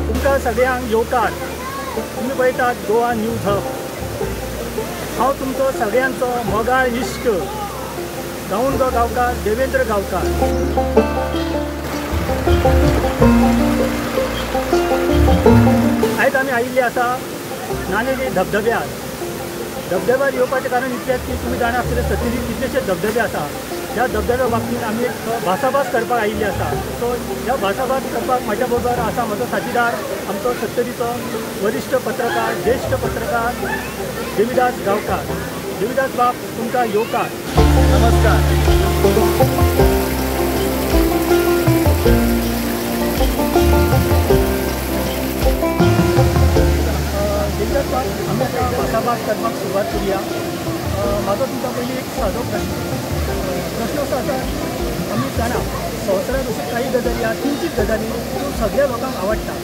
तुमकां सगळ्यांक येवकार. तुमी पळयतात गोवा न्यूज हब. हांव तुमचो सगळ्यांचो मोगाळ इश्ट गांवडो गांवकार देवेंद्र गांवकार. आयज आमी आयिल्ले आसा नानेली धबधब्यार. धबधब्यार येवपाचें कारण इतलेंच की तुमी जाणा आसतले सत्तरी कितलेशे धबधबे आसा. ह्या धबधब्या बाबतींत आमी एक भासाभास करपाक आयिल्ले आसा. सो ह्या भासाभास करपाक म्हज्या बरोबर आसा म्हजो साथीदार, आमचो सत्तरीचो वरिश्ठ पत्रकार, ज्येश्ठ पत्रकार देविदास गांवकार. देविदास बाब, तुमकां येवकार. नमस्कार. देविदास बाब, आमी आतां भासाभास करपाक सुरवात करुया. म्हाजो तुमकां पयलीं एक सादो प्रश्न. प्रश्न असो आसा, आमी जाणा संवसारांत अश्यो कांय गजाली आसा, किंचीत गजाली त्यो सगळ्या लोकांक आवडटा.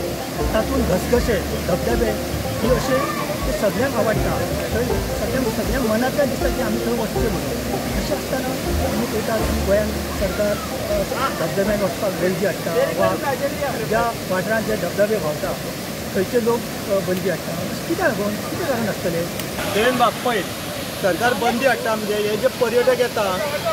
तातूंत घसघशे, धबधबे ही अशे ते सगळ्यांक आवडटा. थंय सगळ्यांक सगळ्यांक मनांतल्यान दिसता की आमी थंय वचचें म्हणून. अशें आसतना आमी पळयतात की गोंयांत सरकार धबधब्यांत वचपाक बंदी हाडटा वा ज्या वाठारांत जे धबधबे व्हांवता थंयचे लोक बंदी हाडटा. कित्याक लागून, कितें कारण आसतलें? देवेंद्र बाब, पळय, सरकार बंदी हाडटा म्हणजे हे जे पर्यटक येता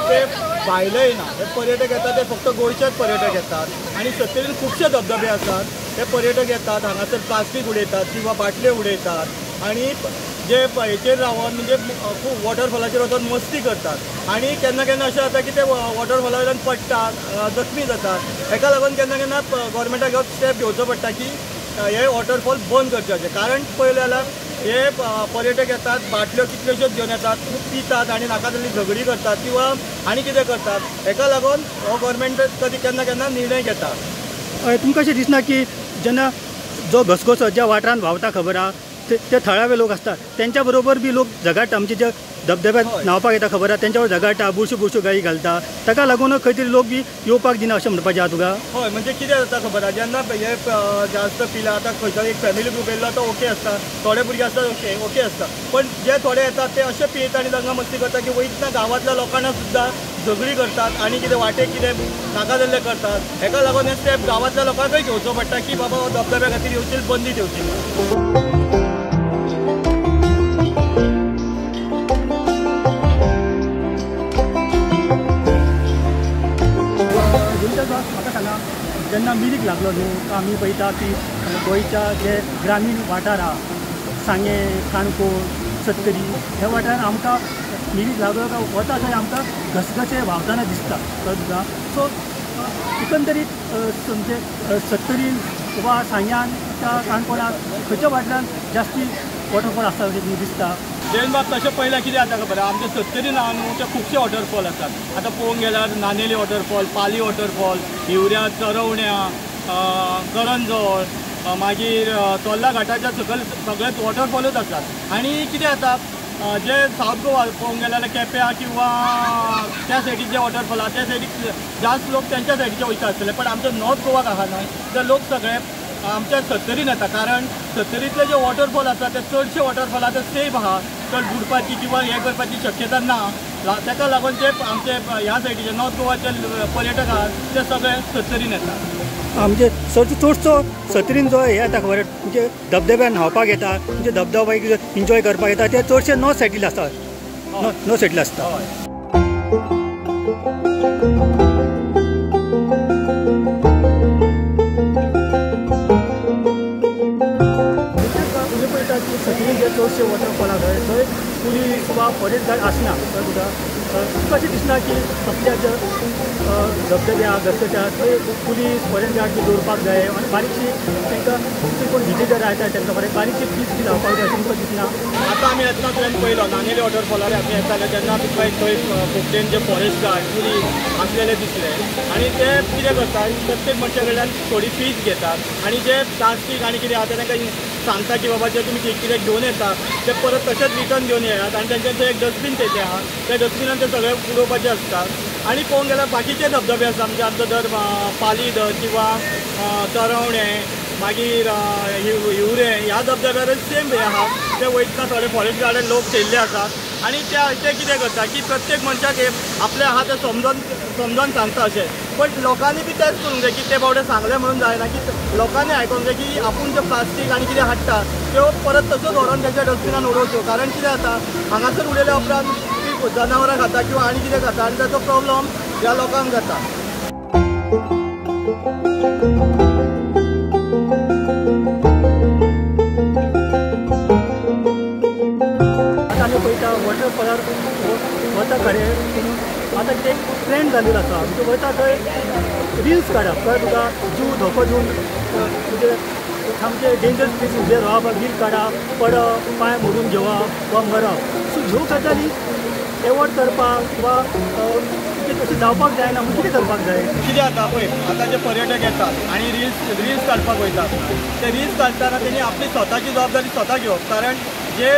ते भायले येना. हे पर्यटक येता ते फक्त गोंयचेच पर्यटक येतात आनी सत्तरीन खुबशे धबधबे आसात. ते पर्यटक येतात, हांगासर प्लास्टीक उडयतात किंवा बाटल्यो उडयतात आनी जे हेचेर रावन म्हणजे खूब वॉटरफॉलाचेर वचून मस्ती करतात आनी केन्ना केन्ना अशें जाता की ते वॉटरफॉला वयल्यान पडटात, जखमी जातात. हेका लागून केन्ना केन्ना गव्हर्मेंटाक स्टेप घेवचो पडटा की हे वॉटरफॉल बंद करचे अशें. कारण पळयलें जाल्यार हे पर्यटक येतात, बाटल्यो कितल्योश्योच घेवन येतात, खूब पितात आनी नाका जाल्ली झगडी करतात किंवा आनी कितें करतात. हेका लागून हो गव्हर्मेंट कधी केन्ना केन्ना निर्णय घेता. तुमकां अशें दिसना की जेन्ना जो घसघसो ज्या वाठारांत व्हांवता खबर आहा ते थळावे लोक आसतात तेंच्या बरोबर बी लोक झगडटा. म्हणजे जे धबधब्यात न्हांवपाक येता खबर आहा तेंच्यावर झगडटा, बुरश्यो बुरश्यो गाळी घालता. ताका लागून खंय तरी लोक बी येवपाक दिना अशें म्हणपाचें आहा तुका? हय, म्हणजे कितें जाता खबर आहा, जेन्ना हे जास्त पिला, आतां खंयचो एक फॅमिली ग्रूप येयल्लो तो ओके आसता, थोडे भुरगे आसता ओके ओके आसता, पण जे थोडे येतात ते अशे पियेता आनी तांकां मस्ती करता की वयतना गांवांतल्या लोकांना सुद्दां झगडी करतात आनी कितें वाटेक कितें नाका जाल्लें करतात. हेका लागून हे स्टेप गांवांतल्या लोकांकय घेवचो पडटा की बाबा धबधब्या खातीर येवची बंदी ठेवची. म्हाका सांगा, जेन्ना मिरीक लागलो न्हू आमी पळयता की गोंयच्या जे ग्रामीण वाठार आहा, सांगें, काणकोण, सत्तरी ह्या वाठारांत आमकां मिरीक लागलो काय वता थंय आमकां घसघशे व्हांवतना दिसता. कळ्ळें तुका? सो एकंदरीत म्हणजे सत्तरी वा सांग्यान त्या काणकोणांत खंयच्या वाठारांत जास्ती वॉटरफॉल आसता अशें दिसता? देवेंद्र बाब, तशें पळयल्यार कितें जाता खबर आहा, आमच्या सत्तरीन आहा न्हू ते खुबशे वॉटरफॉल आसात. आतां पळोवंक गेल्यार नानेली वॉटरफॉल, पाली वॉटरफॉल, हिवऱ्या, चरवण्या, करंजोळ, मागीर चोर्ला घाटाच्या सकयल सगळेच वॉटरफॉलूच आसात. आनी कितें जाता, जे सावथ गोवा पळोवंक गेल्यार केप्यां किंवा त्या सायडीक जे वॉटरफॉल आहा त्या सायडीक जास्त लोक तेंच्या सायडीचे वयता आसतले, पण आमच्या नॉर्थ गोवाक आहा न्हय ते लोक सगळे आमच्या सत्तरीन येता. कारण सत्तरींतले जे वॉटरफॉल आसा ते चडशे वॉटरफॉल आसा ते सेफ आहा, चड बुडपाची किंवा हें करपाची शक्यता ना. ताका लागून जे आमचे ह्या सायडीचे नॉर्थ गोवाचे पर्यटक आहात ते सगळे सत्तरीन येतात. म्हणजे चडसो सत्तरीन जो हे येता खबर म्हणजे धबधब्यार न्हांवपाक येता, म्हणजे धबधबो एन्जॉय करपाक येता, ते चडशे नॉर्थ सायडीन आसतात. नॉर्थ सायडीन आसता. सत्तरीन जे चडशे वॉटरफॉल आसा थंय पुलीस वा फॉरेस्ट गार्ड आसना. तुका तुका अशें दिसना की असल्या ज्या धबधब्या घसघश्या थंय पुलीस फॉरेस्ट गार्ड बी दवरपाक जाय आनी बारीकशी तांकां कोण विजिटर येता तांकां बारीकशी फीस बी लावपाक जाय अशें तुमकां दिसना? आतां आमी येतना तुवें पळयलो नानेली वॉटरफॉलार आमी येताले तेन्ना तुका थंय खोपटेन जे फॉरेस्ट गार्ड पुलीस आसलेले दिसले आनी ते कितें करतात, प्रत्येक मनशा कडल्यान थोडी फीस घेतात आनी जे प्लास्टीक आनी कितें आहा तें तांकां सांगता की बाबा जे तुमी कितें घेवन येता ते परत तशेंच रिटर्न घेवन येयात आनी तेंच्यान एक डस्टबीन तेजें आहा त्या डस्टबिनान ते सगळें उडोवपाचें आसता. आनी पळोवंक गेल्यार बाकीचे धबधबे आसा म्हणजे आमचो दर पाली धर किंवा चरवणें मागीर हिवरें ह्या धबधब्यार सेम हे आहा ते वयतना थोडे फॉरेस्ट गार्डन लोक थेयल्ले आसात आनी ते कितें करता की प्रत्येक मनशाक हे आपलें आहा तें समजोन समजोन सांगता अशें. पण लोकांनी बी तेंच करूंक जाय की ते बावडे सांगलें म्हणून जायना की लोकांनी आयकोंक जाय की आपूण जें प्लास्टीक आनी कितें हाडटा त्यो परत तश्योच व्हरोन तेच्या डस्टबिनान उडोवच्यो. कारण कितें जाता हांगासर उडयल्या उपरांत ती जनावरां खाता किंवा आनी कितें खाता आनी ताचो प्रॉब्लम ह्या लोकांक जाता. आमी पळयता वॉटरफॉलार वता खरें पूण आतां कितें ट्रेंड जाल्लो आसा म्हणजे वता थंय रिल्स काडप कळ्ळें तुका जीव धोको दिवन म्हणजे सामकें डेंजर प्लेस उबे रावप रील काडप पडप पांय मोडून घेवप वा मरप. सो ह्यो गजाली एवॉयड करपाक वा तशें जावपाक जायना म्हूण कितें करपाक जाय? कितें जाता पळय आतां जे पर्यटक येतात आनी रिल्स काडपाक वयतात ते रिल्स काडटना तेणी आपली स्वताची जबाबदारी स्वता घेवप. कारण जे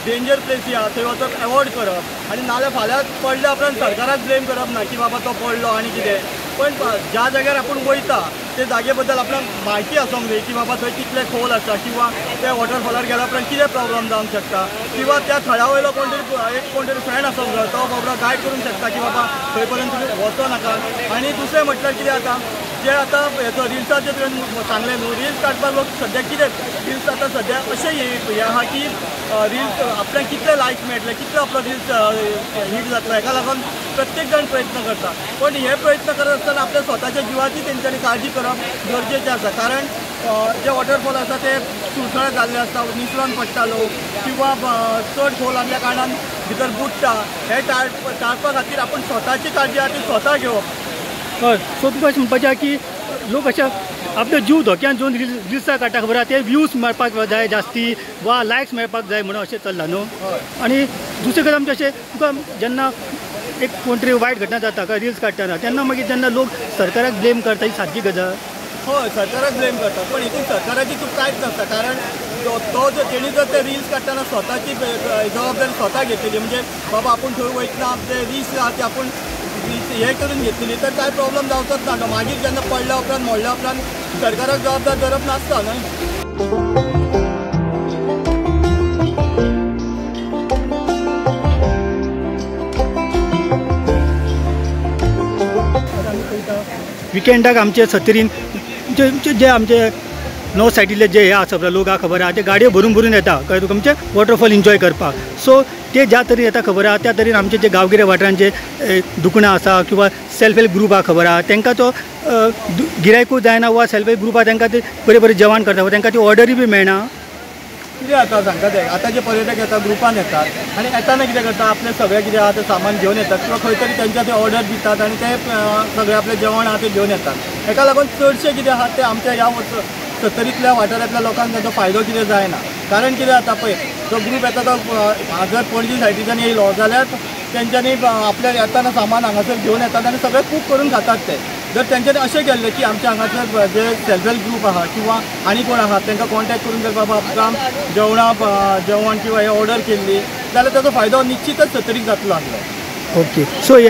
डेंजर प्लेसी आहा थंय वचप एवॉयड करप आनी नाल्यार फाल्यां पडल्या उपरांत सरकाराक ब्लेम करप ना की बाबा तो पडलो आनी कितें. पण ज्या जाग्यार आपूण वयता ते जागे बद्दल आपणाक म्हायती आसूंक जाय की बाबा थंय कितले खोल आसा किंवा त्या वॉटरफॉलार गेल्या उपरांत कितें प्रॉब्लम जावंक शकता किंवा त्या थळा वयलो कोण तरी एक कोण तरी फ्रेंड आसूंक जाय तो बाबा गायड करूंक शकता की बाबा थंय पर्यंत तुमी वचो नाका. आनी दुसरें म्हटल्यार कितें जाता जे आतां हेचो रिल्साचें तुवें सांगलें न्हू रिल्स काडपाक लोक सद्याक कितें रिल्स आतां सद्या अशें हें आहा की रिल्स आपल्याक कितले लायक्स मेळटले कितले आपलो रिल्स हीट जातलो हेका लागून प्रत्येक जाण प्रयत्न करता. पण हे प्रयत्न करत आसतना आपल्या स्वताच्या जिवाची तेंच्यांनी काळजी करप गरजेचें आसा. कारण जे वॉटरफॉल आसा ते सुळसुळे जाल्ले आसता निसरोन पडटा लोक किंवा चड खोल आसल्या कारणान भितर बुडटा. हे टाळपा खातीर आपूण स्वताची काळजी आहा ती स्वता घेवप. हय. सो तुका अशें म्हणपाचें आहा की लोक अशें आपलो जीव धोक्यान घेवन रिल्सां काडटा खबर आहा ते व्यूज मेळपाक जाय जास्ती वा लायक्स मेळपाक जाय म्हणून अशें चल्लां न्हू. आनी दुसरें गजाल आमचें अशें तुका जेन्ना एक कोण तरी वायट घटना जाता काय रिल्स काडटना तेन्ना मागीर जेन्ना लोक सरकाराक ब्लेम करता ही सारकी गजाल? हय सरकाराक ब्लेम करता पण हितून सरकाराची चूक कांयच नासता. कारण तो जर तेणी जर ते रिल्स काडटना स्वताची जबाबदारी स्वता घेतलेली म्हणजे बाबा आपूण थंय वयतना ते रिल्स आहा ते आपूण हे करून घेतलेली तर कांय प्रॉब्लम जावचोच ना. मागीर जेन्ना पडल्या उपरांत मोडल्या उपरांत सरकाराक जबाबदार धरप नासता न्हय. विकेंडाक आमचे सत्तरीन जे आमचे नॉर्थ सायडीले जे हे आसा लोक आहा खबर आहा ते गाडयो भरून भरून येता कळ्ळें तुका आमचे वॉटरफॉल एन्जॉय करपाक. सो ते ज्या तरेन येता खबर आहा त्या तरेन आमचे जे गांवगिरे वाठारांचे दुकानां आसा किंवा सेल्फ हेल्प ग्रूप आहा खबर आहा तांकां तो गिरायकूय जायना वा सेल्फ हेल्प ग्रूप आहा तांकां ते बरें बरें जेवण करता तांकां ती ऑर्डरूय बी मेळना. कितें जाता सांगता ते आतां जे पर्यटक येता ग्रुपान येतात आनी येताना कितें करता आपलें सगळें कितें आहा तें सामान घेवन येतात किंवा खंय तरी तेंच्या ते ऑर्डर दितात आनी ते सगळें आपलें जेवण आहा तें घेवन येतात. हेका लागून चडशें कितें आहा तें आमच्या ह्या सत्तरींतल्या वाठारांतल्या लोकांक ताचो फायदो कितें जायना. कारण कितें जाता पळय जो ग्रूप येता तो जर पणजी सायडीच्यान येयलो जाल्यार तेंच्यांनी आपल्या येताना सामान हांगासर घेवन येतात आनी सगळें कूक करून खातात ते. जर तेंच्यांनी अशें केल्लें की आमच्या हांगासर जे सेल्फ हेल्प ग्रूप आहा किंवा आनी कोण आहा तांकां कॉन्टेक्ट करून जर बाबा आमकां जेवण किंवा हे ऑर्डर केल्ली जाल्यार ताचो फायदो निश्चितच सत्तरीक जातलो आसलो. ओके. सो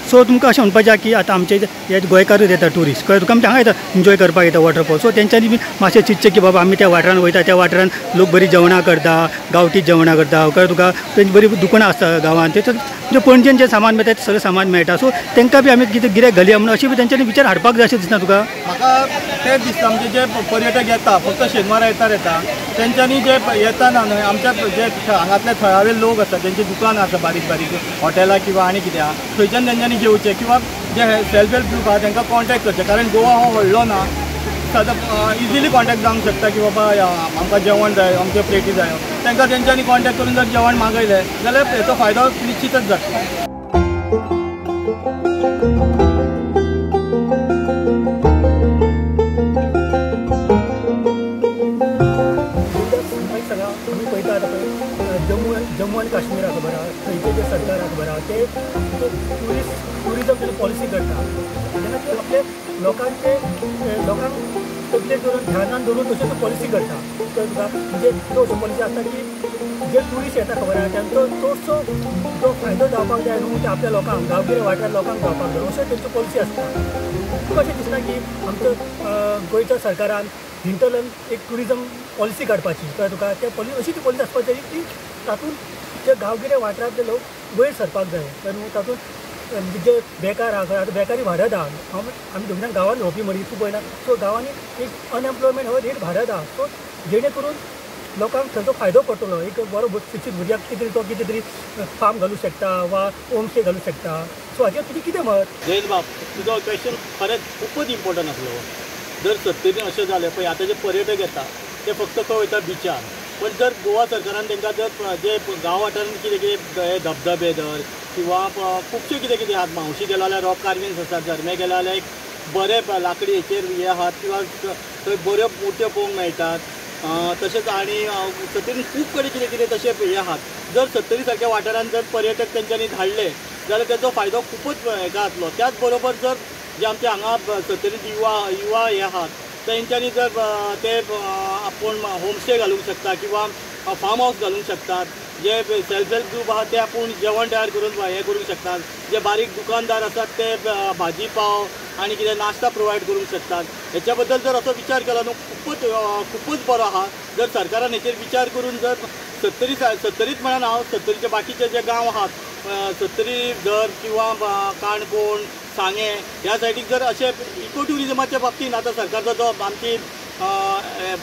सो तुमकां अशें म्हणपाचें आहा की आतां आमचे हे गोंयकारूच येता ट्युरिस्ट कळ्ळें तुका आमच्या हांगा येता एन्जॉय करपाक येता वॉटरफॉल. सो तेंच्यांनी बी मातशें चिंतचें की बाबा आमी त्या वाठारान वयता त्या वाठारान लोक बरीं जेवणां करता गांवठी जेवणां करता कळ्ळें तुका तेंची बरी दुकानां आसता गांवांत ते म्हणजे पणजेन जें सामान मेळटा तें सगळें सामान मेळटा. सो तांकां बी आमी कितें गिरायक घालया म्हणून अशें बी तेंच्यांनी विचार हाडपाक जाय अशें दिसना तुका? म्हाका तें दिसता म्हणजे जे पर्यटक येता फक्त शेनवार आयतार येता तेंच्यांनी जे येताना न्हय आमच्या जे हांगातले थळावे लोक आसा तेंची दुकानां आसा बारीक बारीक हॉटेलां किंवा आनी कितें आहा थंयच्यान तेंच्यांनी घेवचें किंवा जे सेल्फ हेल्प ग्रूप आहा तांकां कॉन्टेक्ट करचें. कारण गोवा हो व्हडलो ना सदां इजिली कॉन्टेक्ट जावंक शकता की बाबा आमकां जेवण जाय अमक्यो प्लेटी जाय तांकां तेंच्यांनी कॉन्टेक्ट करून जर जेवण मागयलें जाल्यार हेचो फायदो निश्चितच जातलो. आमी पळयता आतां पळय जम्मू आनी काश्मीरा खबर आहा थंयचे जे सरकार आहा खबर आहा ते ट्युरिजम जेन्ना पॉलिसी करता तेन्ना ते आपले लोकांचे लोकांक तकलेर दवरून ध्यानान दवरून तश्यो त्यो पॉलिसी करता. तुका म्हणजे त्यो अश्यो पॉलिसी आसता की जे ट्युरिस्ट येता खबर आहा तांचो चडसो जो फायदो जावपाक जाय न्हू ते आपल्या लोकांक गांवगिऱ्या वाठार लोकांक जावपाक जाय अशें तेंच्यो पॉलिसी आसता. तुका अशें दिसना की आमच्या गोंयच्या सरकारान हिंटरलँड एक ट्युरिजम पॉलिसी काडपाची कळ्ळें तुका? त्या पॉलिसी अशी ती पॉलिसी आसपाक जाय की तातूंत जे गांवगिऱ्या वाठारांतले लोक वयर सरपाक जाय कळ्ळें न्हू? तातूंत जे बेकार आहा आतां बेकारी वाडत आहा, आमी दोगीन गांवांत रावपी मनीस तूं पळयना, सो गांवांनी एक अनएम्प्लॉयमेंट हो रेट वाडत आहा. सो जेणे करून लोकांक ताचो फायदो पडटलो, एक बरो शिक्षीत भुरग्याक कितें तरी तो कितें तरी फार्म घालूं शकता वा होमस्टे घालूं शकता. सो हाचेर तुजें कितें मत? जयंत बाब, तुजो क्वेश्चन खरेंच खुबूच इम्पॉर्टंट आसलो. जर सत्तरीन अशें जालें पळय आतां जे पर्यटक येता ते फक्त खंय वयता बिचार, पण जर गोवा सरकारान तांकां जर जे गांव वाठारांत कितें कितें धबधबे धर किंवा खुबशे कितें कितें आहात, म्हावशी गेलो जाल्यार रॉक कार्विंग्स आसात, झरमे गेलो जाल्यार एक बरे लाकडी हेचेर हे आहात किंवा थंय बऱ्यो मुर्त्यो पळोवंक मेळटात. तशेंच आनी सत्तरीन खूब कडेन कितें कितें तशें हे आहात. जर सत्तरी सारक्या वाठारांत जर पर्यटक तेंच्यांनी धाडले जाल्यार तेचो फायदो खुबूच हेका जातलो. त्याच बरोबर जर जे आमचे हांगा सत्तरींत युवा हे आहात तेंच्यांनी जर ते आपूण होमस्टे घालूंक शकता किंवा फार्म हावस घालूंक शकतात, जे सेल्फ हेल्प ग्रूप आहा ते आपूण जेवण तयार करून हें करूंक शकतात, जे बारीक दुकानदार आसात ते भाजी पाव आनी कितें नाश्ता प्रोवायड करूंक शकतात. हेच्या बद्दल जर असो विचार केलो न्हू खुबूच बरो आहा. जर सरकारान हेचेर विचार करून जर सत्तरीच म्हणना हांव, सत्तरीचे बाकीचे जे गांव आहात सत्तरी धर किंवा काणकोण सांगें ह्या सायडीक जर अशें इको ट्युरिजमाच्या बाबतींत आतां सरकारचो जो आमची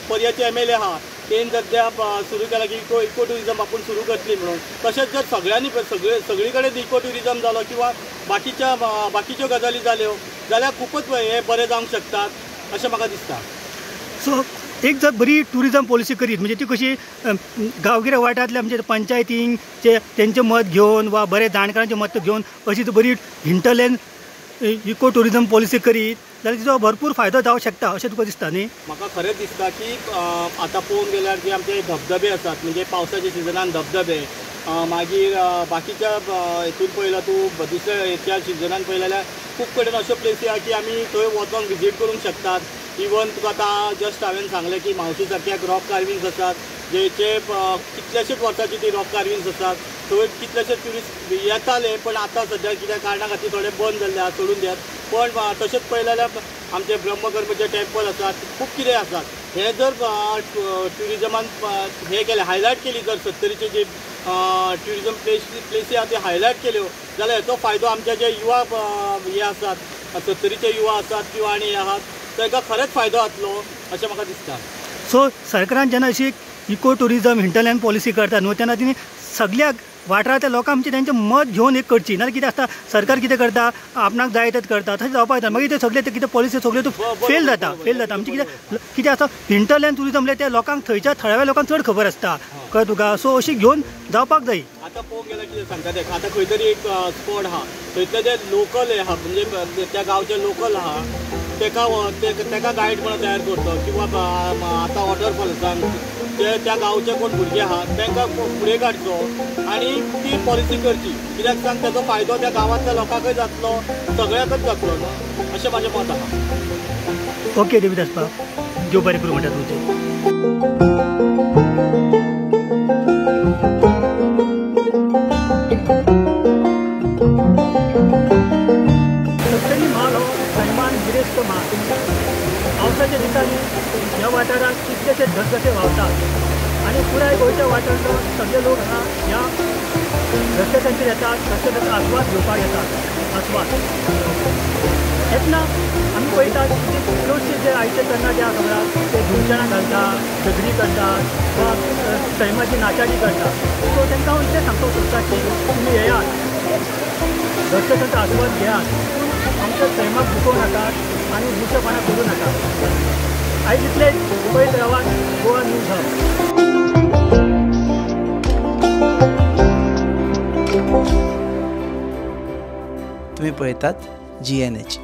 पर्याचे MLA आहा तेन सद्या सुरू केला की इको ट्युरिजम आपूण सुरू करतली म्हणून, तशेंच जर सगळ्यांनी सगळी कडेन इको ट्युरिजम जालो किंवा बाकीच्यो गजाली जाल्यो जाल्यार खुबूच हे बरें जावंक शकतात अशें म्हाका दिसता. सो एक जर बरी ट्युरिजम पॉलिसी करीत म्हणजे ती कशी गांवगिऱ्या वाठारांतल्या म्हणजे पंचायतींक तेंचें मत घेवन वा बरे जाणकारांचें मत घेवन अशी बरी हिंटरलँड इको ट्युरिजम पॉलिसी करीत जाल्यार तिचो भरपूर फायदो जावंक शकता अशें तुका दिसता न्ही? म्हाका खरेंच दिसता की आतां पळोवंक गेल्यार जे आमचे धबधबे आसात म्हणजे पावसाच्या सिजनान धबधबे, मागीर बाकीच्या हितून पळयला तूं दुसऱ्या हेच्या सिजनान पळयलें जाल्यार खूब कडेन अश्यो प्लेसी आहा की आमी थंय वचोन विजीट करूंक शकतात. इवन तुका आतां जस्ट हांवें सांगलें की म्हावशी सारक्या रॉक कार्विंग्स आसात जेचे कितल्याशेच वर्सांची ती रॉक कार्विंग्स आसात, थंय कितलेशे ट्युरिस्ट येताले पण आतां सद्या कित्या कारणा खातीर थोडे बंद जाल्ले आसा सोडून दियात. पण तशेंच पळयलें जाल्यार आमचे ब्रह्मकर्मचे टेम्पल आसात, खूब कितें आसात. हे जर ट्युरिजमान हे केलें हायलायट केली जर सत्तरीचे जे ट्युरिजम प्लेसी आहा ते हायलायट केल्यो जाल्यार हेचो फायदो आमचे जे युवा हे आसात सत्तरीचे युवा आसात किंवा आनी हे आहात तांकां खरेंच फायदो जातलो अशें म्हाका दिसता. सो सरकारान जेन्ना अशी इको ट्युरिजम हिंटरलँड पॉलिसी करता न्हू तेन्ना तिणी सगळ्या वाठारांतल्या लोकांक म्हणजे तेंचें मत घेवन एक करची, नाजाल्यार कितें आसता सरकार कितें करता आपणाक जाय तें करता, तशें जावपाक जायना. मागीर ते सगळे ते कितें पॉलिसी सगळ्यो त्यो फेल जाता म्हणजे कितें आसता हिंटरलँड ट्युरिजम म्हणल्यार त्या लोकांक थंयच्या थळाव्या लोकांक चड खबर आसता कळ्ळें तुका? सो अशी घेवन जावपाक जाय. आतां पळोवंक गेल्यार कितें सांगता ते आतां खंय तरी एक स्पॉट आहा थंयतले जे लोकल आहा म्हणजे त्या गांवचे लोकल आहा तेका गायड म्हणून तयार करचो किंवा आतां वॉटरफॉल आसा जे त्या गांवचे कोण भुरगे आहा तांकां फुडें काडचो आनी ती पॉलिसी करची. कित्याक सांग तेचो फायदो त्या गांवांतल्या लोकांकय जातलो सगळ्यांकच जातलो न्हू अशें म्हाजें मत आहा. ओके देवीदास बाब, देव बरें करूं म्हणटा तुमचें. सत्तरी म्हाल हो सैमान गिरेस्त म्हाल. पावसाच्या दिसांनी ह्या वाठारांत कितलेशे धबधबे व्हांवतात आनी पुराय गोंयच्या वाठारांतलो सगळे लोक हांगा ह्या रस्त्याचेर येतात, रस्त्याचो आस्वाद घेवपाक येतात. आस्वाद येतना आमी पळयतात की चडशे जे आयचे तरणाटे आसा खबर आसा ते धुमशणां घालता, झगडीं करतात वा सैमाची नाचाडी करतात. सो तांकां हांव इतलें सांगपाक सोदता की तुमी येयात, रस्त्याचो आस्वाद घेयात, पूण आमच्या सैमाक दुखोवं नाकात आनी दुशेपणां करूं नाकात. आयज इतलेंच. पळयत रावात गोवा न्यूज हब. तुम्ही पळयतात GNH.